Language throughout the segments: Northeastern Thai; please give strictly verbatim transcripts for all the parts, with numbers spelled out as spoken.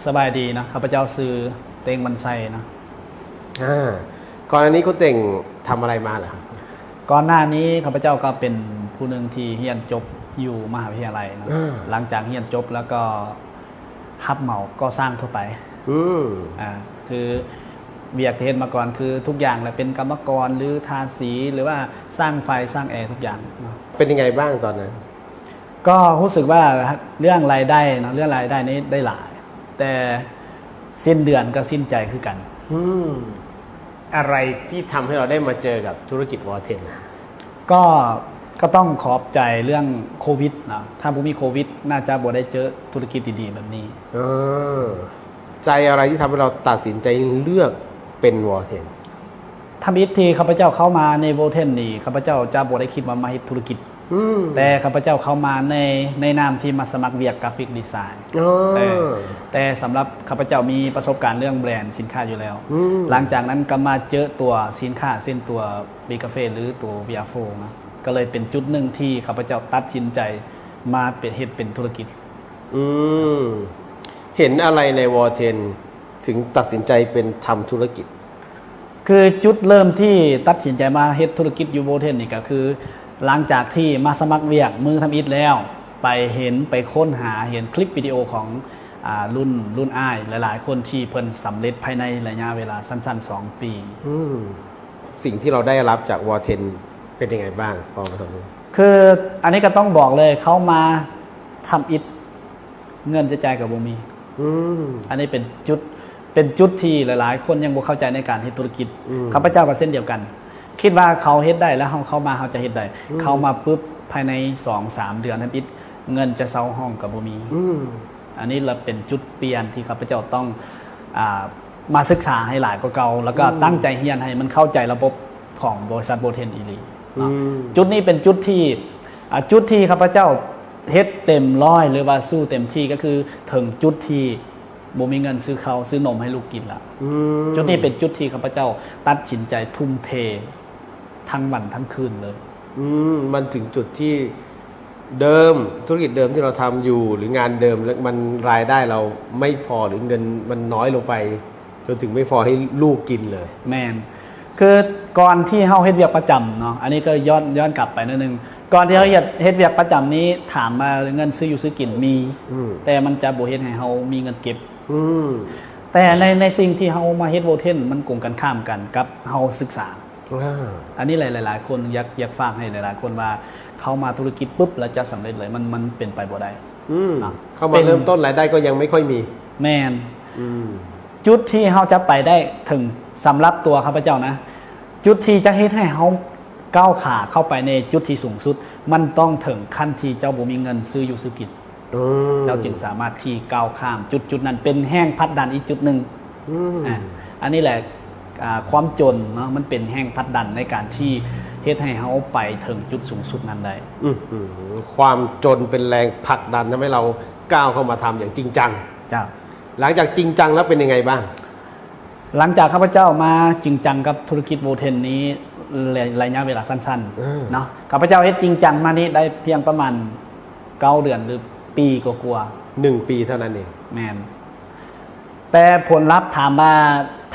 สบายดีเนาะ ข้าพเจ้าชื่อเต็งวันไซเนาะ อ่าก่อนอันนี้คุณเต็งทำอะไรมาเหรอครับ ก่อนหน้านี้ข้าพเจ้าก็เป็นผู้หนึ่งที่เรียนจบอยู่มหาวิทยาลัยเนาะ อ่า หลังจากเรียนจบแล้วก็รับเหมาก่อสร้างทั่วไป อืม อ่าคือเวียกที่เฮ็ดมาก่อนคือทุกอย่างแหละ เป็นกรรมกรหรือทาสีหรือว่าสร้างไฟสร้างแอร์ทุกอย่างเนาะ เป็นยังไงบ้างตอนนั้น ก็รู้สึกว่าเรื่องรายได้เนาะ เรื่องรายได้นี้ได้หลาย แต่สิ้นเดือนก็สิ้นใจคือกัน อืม อะไรที่ทำให้เราได้มาเจอกับธุรกิจวอเทนนะ ก็ก็ต้องขอบใจเรื่องโควิดเนาะ ถ้าบ่มีโควิด น่าจะบ่ได้เจอธุรกิจดีๆแบบนี้ เออ ใจอะไรที่ทำให้เราตัดสินใจเลือกเป็นวอเทน ทำอิฐที่ข้าพเจ้าเข้ามาในโวเทนนี่ ข้าพเจ้าจะบ่ได้คิดว่ามาเฮ็ดธุรกิจ อืม แต่ข้าพเจ้าเข้ามาในในนามที่มาสมัครเวียกกราฟิกดีไซน์ อ๋อ เออแต่สำหรับข้าพเจ้ามีประสบการณ์เรื่องแบรนด์สินค้าอยู่แล้ว อืม หลังจากนั้นก็มาเจอตัวสินค้าเช่นตัว Big Cafe หรือตัว วีอาร์โฟร์ นะ ก็เลยเป็นจุดหนึ่งที่ข้าพเจ้าตัดสินใจมาเป็นเฮ็ดเป็นธุรกิจ อืม เห็นอะไรในวอเทนถึงตัดสินใจเป็นทำธุรกิจ คือจุดเริ่มที่ตัดสินใจมาเฮ็ดธุรกิจอยู่โวเทนนี่ก็คือ หลังจากที่มาสมัครเวียกมือทำอิฐแล้ว ไปเห็นไปค้นหาเห็นคลิปวิดีโอของอ่ารุ่นรุ่นอ้ายหลายๆ คนที่เพิ่นสำเร็จภายในระยะเวลาสั้นๆ สอง ปี อืม สิ่งที่เราได้รับจากวอเทนเป็นยังไงบ้างพอมาทำ คืออันนี้ก็ต้องบอกเลยเข้ามาทำอิฐเงินจะจ่ายกับบ่มี อืม อันนี้เป็นจุดเป็นจุดที่หลายๆ คนยังบ่เข้าใจในการเฮ็ดธุรกิจ อืม ข้าพเจ้าก็เช่นเดียวกัน คิดว่าเขาเฮ็ดได้แล้วเขาเข้ามาเขาจะเฮ็ดได้ อืม เข้ามาปุ๊บภายในสองสามเดือนทำอิฐเงินจะเซาห้องกับบ่มี อืม อันนี้ละเป็นจุดเปลี่ยนที่ข้าพเจ้าต้องอ่ามาศึกษาให้หลายกว่าเก่า แล้วก็ อืม ตั้งใจเรียนให้มันเข้าใจระบบของบริษัทโวเทนอีหลีเนาะ อืม จุดนี้เป็นจุดที่อ่าจุดที่ข้าพเจ้าเฮ็ดเต็มร้อยหรือว่าสู้เต็มที่ก็คือถึงจุดที่บ่มีเงินซื้อข้าวซื้อนมให้ลูกกินละ อืม จุดนี้เป็นจุดที่ข้าพเจ้าตัดสินใจทุ่มเททั้งวันทั้งคืนเลย อืม มันถึงจุดที่เดิมธุรกิจเดิมที่เราทำอยู่ หรืองานเดิมแล้วมันรายได้เราไม่พอหรือเงินมันน้อยลงไป จนถึงไม่พอให้ลูกกินเลย แมนคือก่อนที่เฮาเฮ็ดเวียกประจำเนาะ อันนี้ก็ย้อนย้อนกลับไปนิดนึง ก่อนที่เฮาเฮ็ดเฮ็ดเวียกประจำนี้ถามมาเงินซื้ออยู่ซื้อกินมี อืม แต่มันจะบ่เฮ็ดให้เฮามีเงินเก็บ อืม แต่ในในสิ่งที่เฮามาเฮ็ดโวเทนมันกงกันข้ามกันกับเฮาศึกษา อ่า อันนี้หลายหลายๆคนอยากอยากฝากให้หลายๆ คนว่าเข้ามาธุรกิจปุ๊บแล้วจะสำเร็จเลยมันมันเป็นไปบ่ได้ อืม อ่ะ เข้ามาเริ่มต้นรายได้ก็ยังไม่ค่อยมี แมน อืม จุดที่เฮาจะไปได้ถึงสำหรับตัวข้าพเจ้านะ จุดที่จะเฮ็ดให้เฮาก้าวขาเข้าไปในจุดที่สูงสุด มันต้องถึงขั้นที่เจ้าบ่มีเงินซื้ออยู่ซื้อกิน อืม เจ้าจึงสามารถที่ก้าวข้ามจุดจุดนั้นเป็นแรงผลักดันอีกจุดหนึ่ง อืม อ่ะอันนี้แหละอ่าความจนเนาะมันเป็นแรงผลักดันในการที่เฮ็ดให้เฮาไปถึงจุดสูงสุดนั้นได้ อืมความจนเป็นแรงผลักดันทำให้เราก้าวเข้ามาทำอย่างจริงจัง จ้ะ หลังจากจริงจังแล้วเป็นยังไงบ้าง หลังจากข้าพเจ้ามาจริงจังกับธุรกิจโวเทนนี้ระระยะเวลาสั้น อืม ๆเนาะข้าพเจ้าเฮ็ดจริงจังมานี้ได้เพียงประมาณเก้าเดือนหรือปีกว่า หนึ่งปีเท่านั้นเอง ๆแมนแต่ผลลัพธ์ถามว่า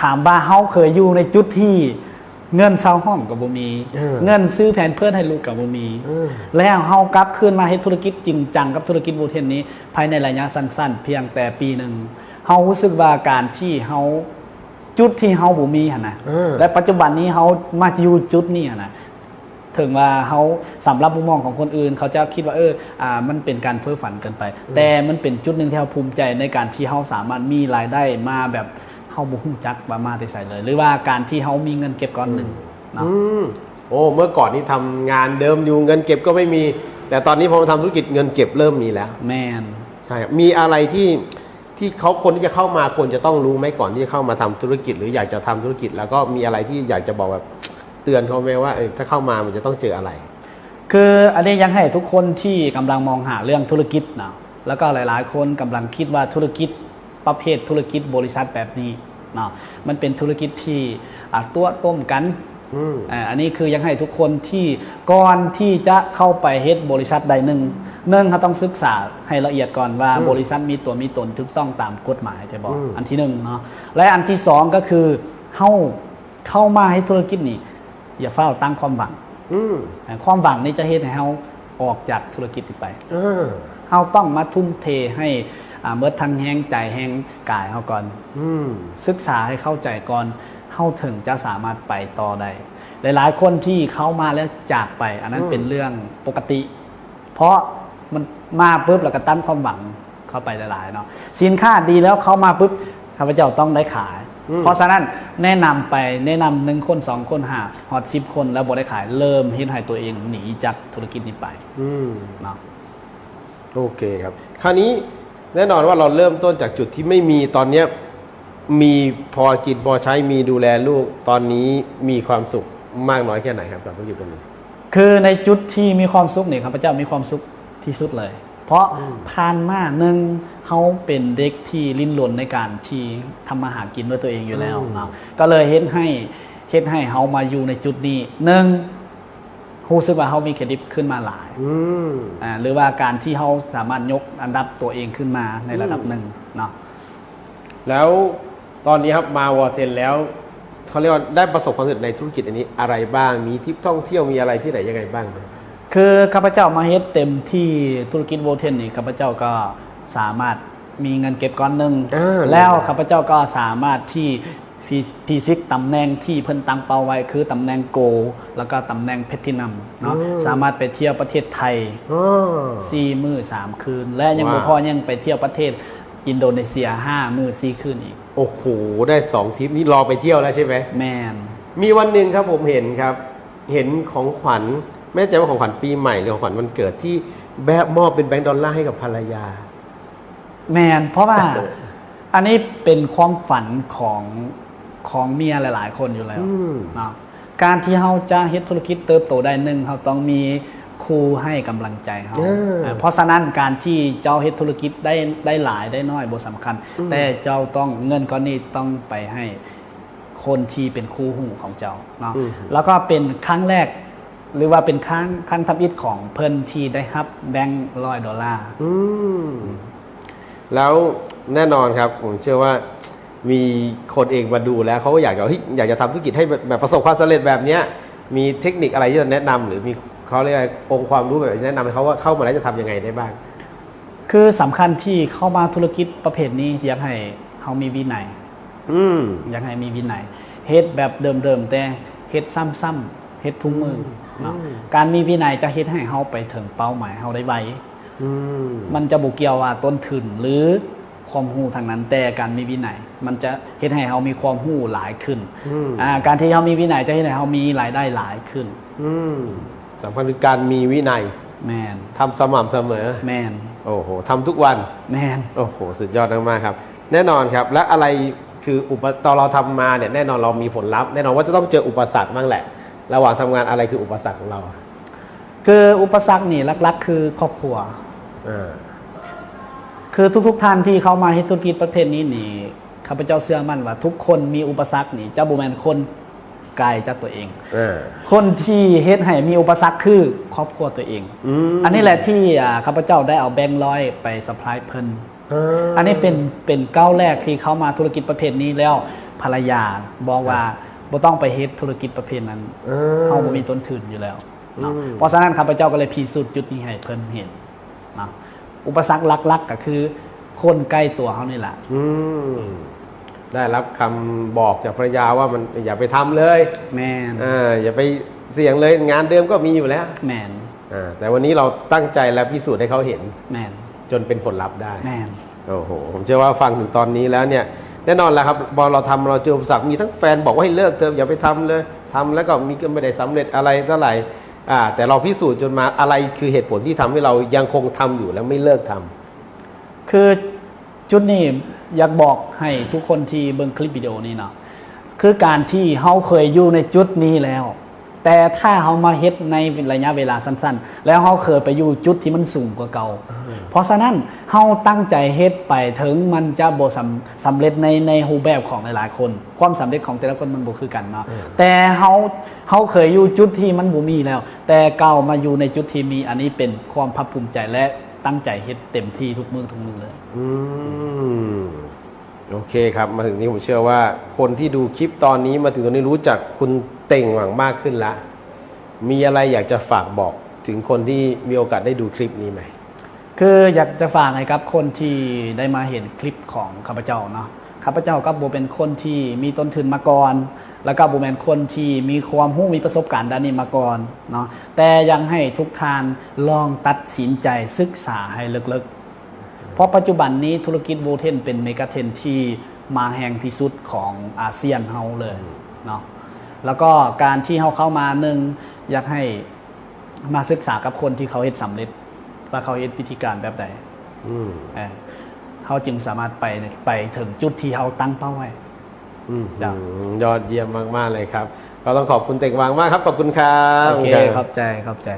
ถามว่าเฮาเคยอยู่ในจุดที่เงินเซาห้องก็บ่มี เออ เงินซื้อแพมเพิร์สให้ลูกก็บ่มี เออ แล้วเฮากลับคืนมาเฮ็ดธุรกิจจริงจังกับธุรกิจโวเทนนี้ ภายในระยะสั้นๆ เพียงแต่ปีหนึ่งเฮารู้สึกว่าการที่เฮาจุดที่เฮาบ่มีหั่นนะ เออ และปัจจุบันนี้เฮามาอยู่จุดนี้หั่นนะถึงว่าเฮาสำหรับมุมมองของคนอื่น เขาจะคิดว่าเอออ่ามันเป็นการเพ้อฝันเกินไป แต่มันเป็นจุดหนึ่งที่เฮาภูมิใจในการที่เฮาสามารถมีรายได้มาแบบเฮาบ่ฮู้จักว่ามาแต่ไสเลย หรือว่าการที่เฮามีเงินเก็บก้อนหนึ่งเนาะ อืมโอ้เมื่อก่อนนี้ทำงานเดิมอยู่เงินเก็บก็ไม่มี แต่ตอนนี้พอมาทำธุรกิจเงินเก็บเริ่มมีแล้ว แมน ใช่ครับมีอะไรที่ที่เขาคนที่จะเข้ามาควรจะต้องรู้ไหมก่อนที่จะเข้ามาทำธุรกิจ หรืออยากจะทำธุรกิจ แล้วก็มีอะไรที่อยากจะบอกแบบเตือนเขาไหมว่าเออถ้าเข้ามามันจะต้องเจออะไร คืออันนี้ยังให้ทุกคนที่กำลังมองหาเรื่องธุรกิจเนาะแล้วก็หลายๆ คนกำลังคิดว่าธุรกิจประเภทธุรกิจบริษัทแบบนี้เนาะมันเป็นธุรกิจที่อ่าตัวต้มกัน อืม อ่าอันนี้คือยังให้ทุกคนที่ก่อนที่จะเข้าไปเฮ็ดบริษัทใดหนึ่ง หนึ่ง เราต้องศึกษาให้ละเอียดก่อนว่า อืม บริษัทมีตัวมีตนถูกต้องตามกฎหมายใช่บ่ อืม อันที่หนึ่งเนาะ และอันที่สองก็คือเฮาเข้ามาเฮ็ดธุรกิจนี่อย่าฟ้าวตั้งความหวัง อืม อ่าความหวังนี่จะเฮ็ดให้เฮาออกจากธุรกิจนี้ไป อ่า เฮาต้องมาทุ่มเทให้อ่าเบิดทั้งแฮงใจแฮงกายเฮาก่อน อืม ศึกษาให้เข้าใจก่อน เฮาถึงจะสามารถไปต่อได้ หลายๆ คนที่เข้ามาแล้วจากไป อันนั้น อืม เป็นเรื่องปกติ เพราะมันมาปุ๊บแล้วก็ตั้งความหวังเข้าไปหลายๆเนาะ สินค้าดีแล้วเข้ามาปุ๊บ ข้าพเจ้าต้องได้ขาย อืม เพราะฉะนั้นแนะนำไป แนะนำหนึ่งคนสองคนห้าฮอดสิบคนแล้วบ่ได้ขาย เริ่มเฮ็ดให้ตัวเองหนีจากธุรกิจนี้ไป อืม เนาะ โอเคครับ คราวนี้แน่นอนว่าเราเริ่มต้นจากจุดที่ไม่มี ตอนเนี้ยมีพอกินพอใช้ มีดูแลลูก ตอนนี้มีความสุขมากน้อยแค่ไหนครับกับธุรกิจตรงนี้ คือในจุดที่มีความสุขนี่ข้าพเจ้ามีความสุขที่สุดเลย เพราะ อืม ผ่านมาหนึ่งเฮาเป็นเด็กที่ลิ้นรนในการที่ทำมาหากินด้วยตัวเองอยู่แล้ว อืม เนาะ ก็เลยเฮ็ดให้เฮ็ดให้เฮามาอยู่ในจุดนี้ หนึ่ง รู้สึกว่าเฮามีเครดิตขึ้นมาหลาย อืม อ่า หรือว่าการที่เฮาสามารถยกอันดับตัวเองขึ้นมาในระดับ อืม หนึ่งเนาะ แล้วตอนนี้ครับมา World Ten แล้วเขาเรียกว่าได้ประสบความสำเร็จในธุรกิจอันนี้อะไรบ้าง มีทริปท่องเที่ยว มีอะไรที่ไหนยังไงบ้างไหม คือข้าพเจ้ามาเฮ็ดเต็มที่ธุรกิจ World Ten นี่ ข้าพเจ้าก็สามารถมีเงินเก็บก้อนหนึ่ง อ่า แล้วข้าพเจ้าก็สามารถที่พิพิชิตตำแหน่งที่เพิ่นตั้งเป้าไว้ คือตำแหน่ง Gold แล้วก็ตำแหน่ง Platinum เนาะ อืม สามารถไปเที่ยวประเทศไทย อ๋อ สี่มื้อสามคืน และยังบ่ ว้าว พอยังไปเที่ยวประเทศอินโดนีเซียห้ามื้อสี่คืนอีก โอ้โห ได้สองทริปนี่รอไปเที่ยวแล้วใช่ไหม แมน มีวันหนึ่งครับผมเห็นครับ เห็นของขวัญ ไม่แน่ใจว่าของขวัญปีใหม่หรือของขวัญวันเกิดที่แบบมอบเป็นแบงก์ดอลลาร์ให้กับภรรยา แมน เพราะว่า อันนี้เป็นความฝันของของเมียหลาย ๆ คนอยู่แล้ว อืม เนาะ การที่เฮาจะเฮ็ดธุรกิจเติบโตได้ หนึ่ง เฮาต้องมีคู่ให้กำลังใจเฮา เออ เอ่อเพราะฉะนั้นการที่เจ้าเฮ็ดธุรกิจได้ได้หลายได้น้อยบ่สำคัญ อืม แต่เจ้าต้องเงินก้อนนี้ต้องไปให้คนที่เป็นคู่หูของเจ้าเนาะ อืม แล้วก็เป็นครั้งแรก หรือว่าเป็นครั้งครั้งทำอิฐของเพิ่นที่ได้รับแบงค์ร้อยดอลลาร์ อืม แล้วแน่นอนครับ ผมเชื่อว่ามีคนเองมาดูแล้วเขาก็อยากจะเฮ้ยอยากจะทำธุรกิจให้แบบแบบประสบความสำเร็จแบบเนี้ย มีเทคนิคอะไรที่จะแนะนำหรือมีเขาเรียกว่าองค์ความรู้แบบไหนแนะนำให้เขาว่าเข้ามาแล้วจะทำยังไงได้บ้าง คือสำคัญที่เข้ามาธุรกิจประเภทนี้อยากให้เฮามีวินัย อืม อยากให้มีวินัย เฮ็ดแบบเดิมๆ แต่เฮ็ดซ้ำๆ เฮ็ดทุกมื้อเนาะ อืม การมีวินัยจะเฮ็ดให้เฮาไปถึงเป้าหมายเฮาได้ไว อืม มันจะบ่เกี่ยวว่าต้นทุนหรือความรู้ทางนั้น แต่การมีวินัย มันจะเฮ็ดให้เฮามีความรู้หลายขึ้น อืม อ่า การที่เฮามีวินัยจะเฮ็ดให้เฮามีรายได้หลายขึ้น อืม สำคัญคือการมีวินัย แมน ทำสม่ำเสมอ แมน โอ้โหทำทุกวัน แมน โอ้โห สุดยอดมากๆครับ แน่นอนครับ และอะไรคืออุปตอนเราทำมาเนี่ยแน่นอนเรามีผลลัพธ์ แน่นอนว่าจะต้องเจออุปสรรคบ้างแหละ ระหว่างทำงานอะไรคืออุปสรรคของเรา คืออุปสรรคนี่หลักๆ คือครอบครัว อ่า คือทุกๆท่านที่เข้ามาเฮ็ดธุรกิจประเภทนี้นี่ข้าพเจ้าเชื่อมั่นว่าทุกคนมีอุปสรรคนี่จะบ่แม่นคนไกลจากตัวเอง อ่า คนที่เฮ็ดให้มีอุปสรรคคือครอบครัวตัวเอง อืม อันนี้แหละที่อ่าข้าพเจ้าได้เอาแบงค์ร้อยไป supply เพิ่น อ่า อันนี้เป็นเป็นก้าวแรกที่เข้ามาธุรกิจประเภทนี้แล้วภรรยาบอกว่าบ่ต้องไปเฮ็ดธุรกิจประเภทนั้น อ่า เฮาบ่มีต้นทุนอยู่แล้วเนาะ อืม เพราะฉะนั้นข้าพเจ้าก็เลยพิสูจน์จุดนี้ให้เพิ่นเห็นเนาะ อุปสรรคหลักๆก็คือคนใกล้ตัวเฮานี่แหละ อืม ได้รับคำบอกจากภรรยาว่ามันอย่าไปทำเลย แมน เอออย่าไปเสี่ยงเลยงานเดิมก็มีอยู่แล้ว แมน อ่าแต่วันนี้เราตั้งใจและพิสูจน์ให้เขาเห็น แมน จนเป็นผลลัพธ์ได้ แมน โอ้โห ผมเชื่อว่าฟังถึงตอนนี้แล้วเนี่ย แน่นอนแหละครับพอเราทำเราเจออุปสรรคมีทั้งแฟนบอกว่าให้เลิกเถอะอย่าไปทำเลยทำแล้วก็มีก็ไม่ได้สำเร็จอะไรเท่าไหร่อ่า แต่เราพิสูจน์จนมาอะไรคือเหตุผลที่ทำให้เรายังคงทำอยู่และไม่เลิกทำ คือจุดนี้อยากบอกให้ทุกคนที่เบิ่งคลิปวิดีโอนี้เนาะ คือการที่เฮาเคยอยู่ในจุดนี้แล้ว แต่ถ้าเฮามาเฮ็ดในระยะเวลาสั้นๆ แล้วเฮาเคยไปอยู่จุดที่มันสูงกว่าเก่า เพราะฉะนั้นเฮาตั้งใจเฮ็ดไป ถึงมันจะบ่สำ สำเร็จใน ในรูปแบบของหลายๆ คน ความสำเร็จของแต่ละคนมันบ่คือกันเนาะ แต่เฮา เฮาเคยอยู่จุดที่มันบ่มีแล้ว แต่ก้าวมาอยู่ในจุดที่มี อันนี้เป็นความภาคภูมิใจและตั้งใจเฮ็ดเต็มที่ทุกมื้อทุกมื้อเลย อืม โอเคครับ มาถึงนี้ผมเชื่อว่าคนที่ดูคลิปตอนนี้มาถึงตอนนี้รู้จักคุณเต่งหวังมากขึ้นละ มีอะไรอยากจะฝากบอกถึงคนที่มีโอกาสได้ดูคลิปนี้ไหม คืออยากจะฝากให้กับคนที่ได้มาเห็นคลิปของข้าพเจ้าเนาะ ข้าพเจ้าก็บ่เป็นคนที่มีต้นทุนมาก่อน แล้วก็บ่แม่นคนที่มีความรู้มีประสบการณ์ด้านนี้มาก่อนเนาะ แต่อยากให้ทุกท่านลองตัดสินใจศึกษาให้ลึกๆ เพราะปัจจุบันนี้ธุรกิจโวเทนเป็นเมกะเทรนด์ที่มาแรงที่สุดของอาเซียนเฮาเลยเนาะ แล้วก็การที่เฮาเข้ามา หนึ่ง อยากให้มาศึกษากับคนที่เขาเฮ็ดสำเร็จ ว่าเขาเฮ็ดวิธีการแบบใด อืม เออ เฮาจึงสามารถไป ไปถึงจุดที่เฮาตั้งเป้าไว้ อืม จ้ะ ยอดเยี่ยมมากๆเลยครับ ก็ต้องขอบคุณเต่งหวังมากครับ ขอบคุณครับ โอเค ขอบคุณ ขอบใจ ขอบใจ